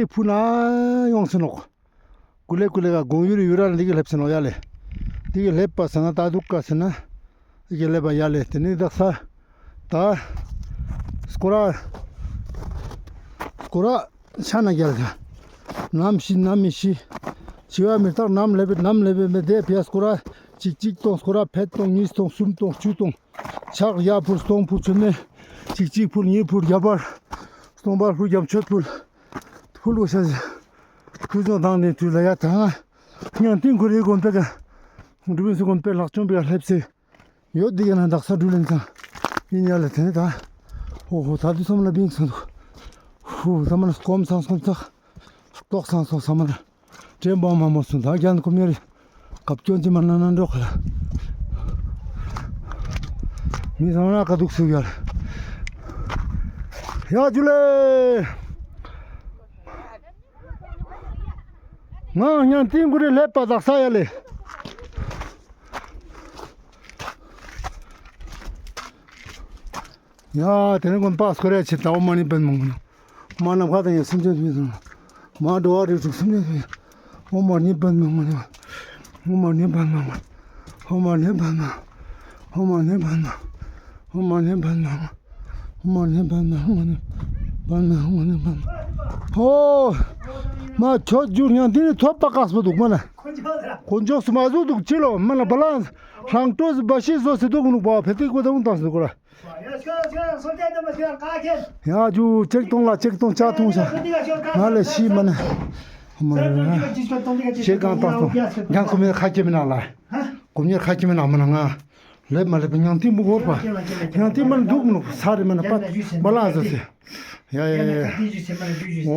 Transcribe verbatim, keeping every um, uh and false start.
ཕུ་ན་ཡོང་སེ་ནོག། ཀུ་ལེ་ཀུ་ལེ་ག་གོང་ཡུར་ཡུར་ར་འདི་གི་སླེབས་སེ་ནོག་ཡ་ལེ། འདི་གི་སླེབས་པ་ཟེར་ན་ད་འདུག་ག་ཟེར་ན། འདི་གི་སླེབས་པ་ཡ་ལེ། དེ་ནི་དག་ས་ད་སྐོར་ར་སྐོར་ར་ཤ་ན་རྒྱལ་ལ་ནམ་ཤི་ནམ་མི་ཤི། འཆི་བ་མི་རྟག་ནམ་སླེབས་པའི་ནམ་སླེབས་པའི་མེ་དེ་ཕི་ཡ་སྐོར་ར་གཅིག་གཅིག་སྟོང་སྐོར་ར་ཕེད་སྟོང་གཉིས་སྟོང་གསུམ་སྟོང་བཅུ་སྟོང་། ཕྱག་བརྒྱ་ཕུལ་སྟོང་ཕུལ་ཆོད་ནས་གཅིག་གཅིག་ཕུལ་གཉིས་ཕུལ་བརྒྱ་ཕུལ་སྟོང་ཕུལ་བརྒྱ་མཆོད་ཕུལ་ཕུལ་བོ་ཤ་ཟེར། ཕུལ་ཚོང་དང་ནས་དུས་ལ་ཡ་ད་ང་ཡང་ཏིང་ཁུ་རེ་དགོན་པའི་ག་འགྲུབ་ཡིན་སུ་དགོན་པའི་ལྷག་བཅོམ་པའི་ག་སླེབས་སེ་ཡོད་འདི་ག་ན་དག་ས་འགྲུལ་ལེན་ཚང་ཡིན་ཡ་ལ་དེ་ནས་ད་ཧོ་ཧོ་ད་དུས་སམ་ལ་བིང་སོང་འདུག། ཧུ་ད་མ་ན་སྐོམ་ཚང་སྐོམ་ཚང་ལྟོགས་ཚང་སོང་ས་མ་ན། དྲན་པ་མ་མོ་སུ་ད་རྒྱན་ཁོ་མེར་གབ་སྐྱོན་ཅི་མ་ན་ན་འགྲོ་ཁ་ལ། མི་ཚང་ན་ཀ་འདུག་སུ་ཡར་ཡ་ཇུ་ལེ། ང་ཉན་ཏིང་གུ་རེ་ལེབ་པ་དག་ས་ཡ་ལེ། ཡ་དེ་ནི་ཀུན་པ་སྐོར་ཡ་ཆེ་ད་འོ་མ་ནི་པན་མང་མང་། མ་ནམ་ཁ་དང་ཡ་སུམ་ཅན་མི་སོང་། མ་འགྲོ་བ་རིགས་དྲུག་སུམ་ཅན་མི། འོ་མ་ནི་པན་མང་མང་། འོ་མ་ནི་པན་མང་མང་། འོ་མ་ནི་པན་མང་། འོ་མ་ནི་པན་མང་། འོ་མ་ནི་པན་མང་མང་། འོ་མ་ནི་པན་མང་མང་། འོ་མ་ནི་པན་མང་མང་། ཧོ། མ་ཆོས་བསྒྱུར་ཡང་འདི་ནི་ཐོབ་པ་དཀགས་པོ་འདུག་མ་ན། དཀོན་མཆོག་སུ་མ་བཟོ་འདུག་ཅི་ལོ་མ་ན་བ་ལང་། ལྷང་སྤྲོ་སུ་བ་ཤི་བཟོ་སི་འདུག་ནུག་པ་ཕེ་ཏི་ཀོ་ད་འུང་བཏང་སི་འདུག་གོ་ར། ཡ་ཇུ་ཅེག་ཏོང་ལ་ཅེག་ཏོང་ཅ་ཏོང་ས། ང་ལ་ཤི་མ་ན། མ་ལ་ཤེ་གང་ཏང་ཏོང་། ཡང་ཁོ་མི་ཁ་ཁྱེར་མི་ནག་ལ། ཁོ་མི་ཁ་ཁྱེར་མི་ནག་མ་ན་ང་། ལེབ་མ་ལེབ་ཉང་ཏི་མུ་གོར་པ། ཉང་ཏི་མ་ན་འདུག་ནུག་ས་རེ་མ་ན་པ་བ་ལ་ཟེར་སི། ཡ་ཡ་ཡ།